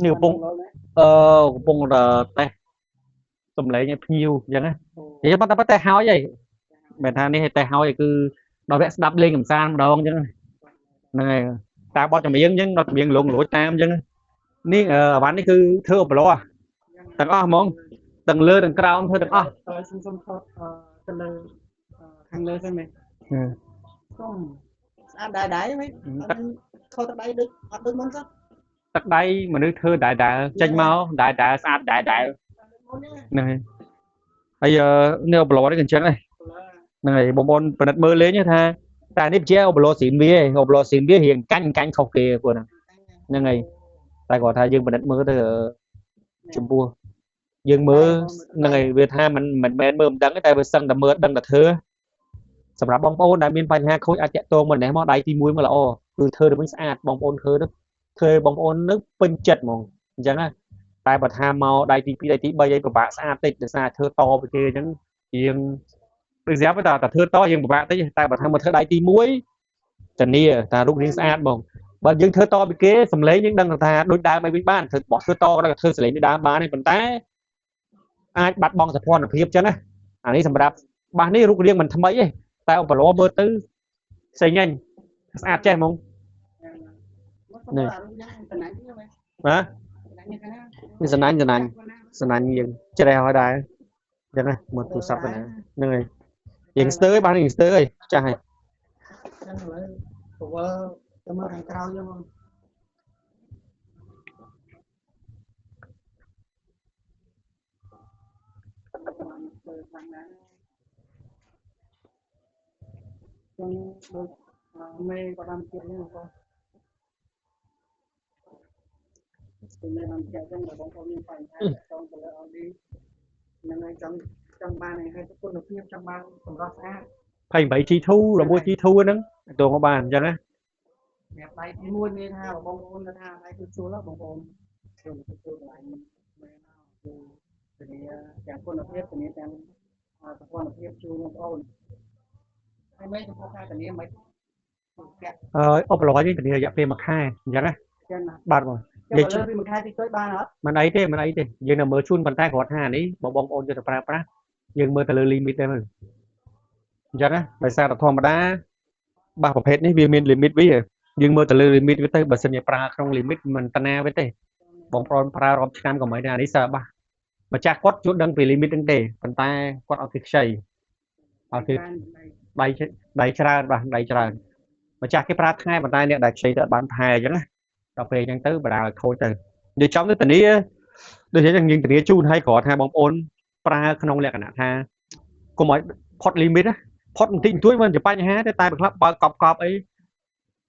នេះកំពុងកំពុងតេស្តសំឡេងឲ្យភ្ញៀវអញ្ចឹងណានិយាយប៉ុន្តែតេស្តហើយហីមិនថានេះតេស្តហើយគឺដល់វគ្គស្ដាប់លេងកម្សាន្តម្ដងអញ្ចឹងហ្នឹងហើយតាមបទចម្រៀងអញ្ចឹងដល់ចម្រៀងលងលួចតាមអញ្ចឹងនេះអវ៉ាន់នេះគឺធ្វើអបលោទាំងអស់ហ្មងទាំងលើទាំងក្រោមធ្វើទាំងអស់ សុំថតទៅលើខាងលើហ្នឹងមែនសុំស្អាតដែរដែរមែនថតទឹកដៃដូចអត់ដូចមុនសោះទឹកដៃមនុស្សធ្វើដែរដែរចេញមកដែរដែរស្អាតដែរដែរហ្នឹងហើយនេះអបលោនេះក៏អញ្ចឹងដែរហ្នឹងហើយបងប្អូនពិនិត្យមើលលេងថាតែនេះជាអបលោស៊ីនវាអបលោស៊ីនវារៀងកាញ់កាញ់ខុសគេពួកហ្នឹងហ្នឹងហើយតែគាត់ថាយើងពិនិត្យមើលទៅចំពោះយើងមើលហ្នឹងហើយវាថាមិនមែនមើលមិនដឹងទេតែវាសឹងតែមើលដឹងតែធ្វើសម្រាប់បងប្អូនដែលមានបញ្ហាខូចអាចតាក់ទងមកនេះមកដៃទី1មកល្អគឺធ្វើទៅវិញស្អាតបងប្អូនធ្វើទៅធ្វើបងប្អូននឹកពេញចិត្តហ្មងអញ្ចឹងណាតែបើថាមកដៃទី2ដៃទី3អីពិបាកស្អាតតិចដោយសារធ្វើតពីគេអញ្ចឹងរៀងដូចស្រាប់តែធ្វើតយើងពិបាកតិចតែបើថាមកធ្វើដៃទី1ធានាតែរូបរាងស្អាតហ្មងបើយើងធ្វើតពីគេសំឡេងយើងដឹងថាដូចដើមអីវិញបានធ្វើបោះធ្វើតក៏ធ្វើសំឡេងដូចដើមបានទេប៉ុន្តែអាចបាត់បង់សោភ័ណភាពចឹងណាអានេះសម្រាប់បាសនេះរូបរាងមិនថ្មីទេតែឧបលោមើលទៅផ្សេងហ្នឹងស្អាតចេះហ្មងនេះបាទនេះសណាញ់សណាញ់សណាញ់យើងច្រេះហើយដែរអញ្ចឹងណាមើលទូរស័ព្ទទៅណាហ្នឹងហើយយើងស្ទើរបានយើងស្ទើរហើយចាស់ហើយចឹងឥឡូវពវល់ទៅមើលខាងក្រៅយើងមកចឹងដូចមេក៏បានទៀតហ្នឹងបងមេបានទៀតចឹងបងប្អូនមានបញ្ហាចង់ទៅលើ Audi ហ្នឹងហើយចង់បានឲ្យគុណភាពចង់បានសម្រស់ស្អាត 28 G2 11 G2 ហ្នឹងទៅមកបានអញ្ចឹងណាសម្រាប់ដៃទី1មានថាបងប្អូនថាដៃគឺស្រួលបងប្អូនចូលទៅចូលកន្លែងមេមកគឺធានាទាំងគុណភាពធានាទាំងសោភ័ណភាពជូនបងប្អូនហើយមិនចំពោះការធានាមិនអបលោយើងធានារយៈពេល1ខែអញ្ចឹងណាបាទបងនិយាយពី1ខែតិចតួចបានអត់មិនអីទេមិនអីទេយើងនៅមើលជូនប៉ុន្តែគាត់ថានេះបងប្អូនយកទៅប្រើប្រាស់យើងមើលទៅលើ limit ទេមើលអញ្ចឹងណាដោយសារតែធម្មតាបាសប្រភេទនេះវាមាន limit វាយើងមើលទៅលើ limit វាទៅបើសិនជាប្រើក្នុង limit មិនតាណាវាទេបងប្អូនប្រើរាប់ឆ្នាំក៏មិនដែរអានេះសើបាសម្ចាស់គាត់ជួដឹងពី limit ហ្នឹងទេប៉ុន្តែគាត់ឲ្យគេខ្ចីឲ្យគេដៃច្រើនបាទដៃច្រើនម្ចាស់គេប្រើថ្ងៃប៉ុន្តែអ្នកដែលខ្ចីទៅបានថែអញ្ចឹងណាដល់ពេលអញ្ចឹងទៅបដាឲ្យខូចទៅនិយាយចំទៅធានាដូចជាយើងធានាជូនឲ្យគ្រាន់ថាបងប្អូនប្រើក្នុងលក្ខណៈថាកុំឲ្យផុត limit ណាផុតបន្តិចបន្តួចមិនជាបញ្ហាទេតែបើខ្លះបើកកប់អី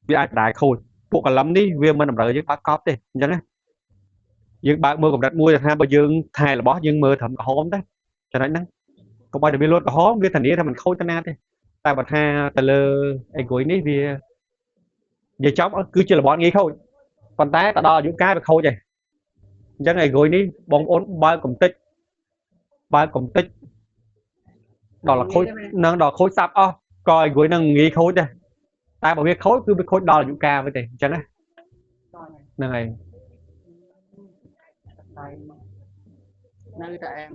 វាអាចបដាខូចពួកកលឹមនេះវាមិនតម្រូវយើងបើកកប់ទេអញ្ចឹងណាយើងបើកមើលកម្រិតមួយថាបើយើងថែរបស់យើងមើលត្រឹមក្រហមទេចំណុចហ្នឹងកុំឲ្យតែវាលោតក្រហមវាធានាថាមិនខូចទៅណាទេតែបើថាទៅលើអេហ្គុយនេះវានិយាយចំគឺជារបត់ងាយខូចប៉ុន្តែទៅដល់អាយុកាលវាខូចហើយអញ្ចឹងអេហ្គុយនេះបងប្អូនបើកកំតិចបើកកំតិចដល់ខូចនឹងដល់ខូចសាប់អស់ក៏អេហ្គុយនឹងងាយខូចដែរតែបើវាខូចគឺវាខូចដល់អាយុកាលវិញទេអញ្ចឹងណាហ្នឹងហើយនៅតែអែម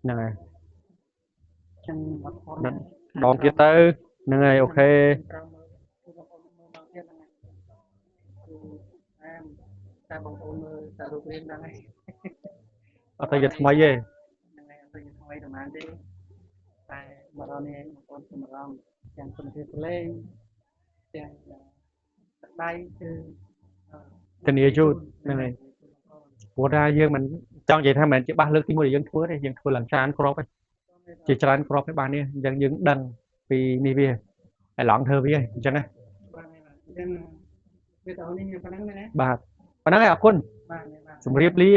ហ្នឹងហើយចឹងអត់ផុតដងទៀតទៅហ្នឹងហើយអូខេ តែបងប្អូនមើលតែរូបរាងហ្នឹងហើយអត់ទៅជាថ្មីទេហ្នឹងហើយអត់ទៅជាថ្មីប្រហែលទេតែមកដល់នេះបងប្អូនសម្រងទាំងគុណភាពភ្លេងទាំងទឹកដៃគឺធានាជូនហ្នឹងហើយព្រោះថាយើងមិនចង់និយាយថាមិនមែនជាបាសលើកទី1ដែលយើងធ្វើទេយើងធ្វើឡើងច្រើនគ្រាប់ទេជាច្រើនគ្រាប់ទេបាននេះអញ្ចឹងយើងដឹងពីនេះវាហើយឡងធ្វើវាអញ្ចឹងណាបាទអញ្ចឹងវីដេអូនេះមានប៉ុណ្្នឹងមែនទេបាទប៉ុណ្្នឹងឯងអរគុណបាទជម្រាបលា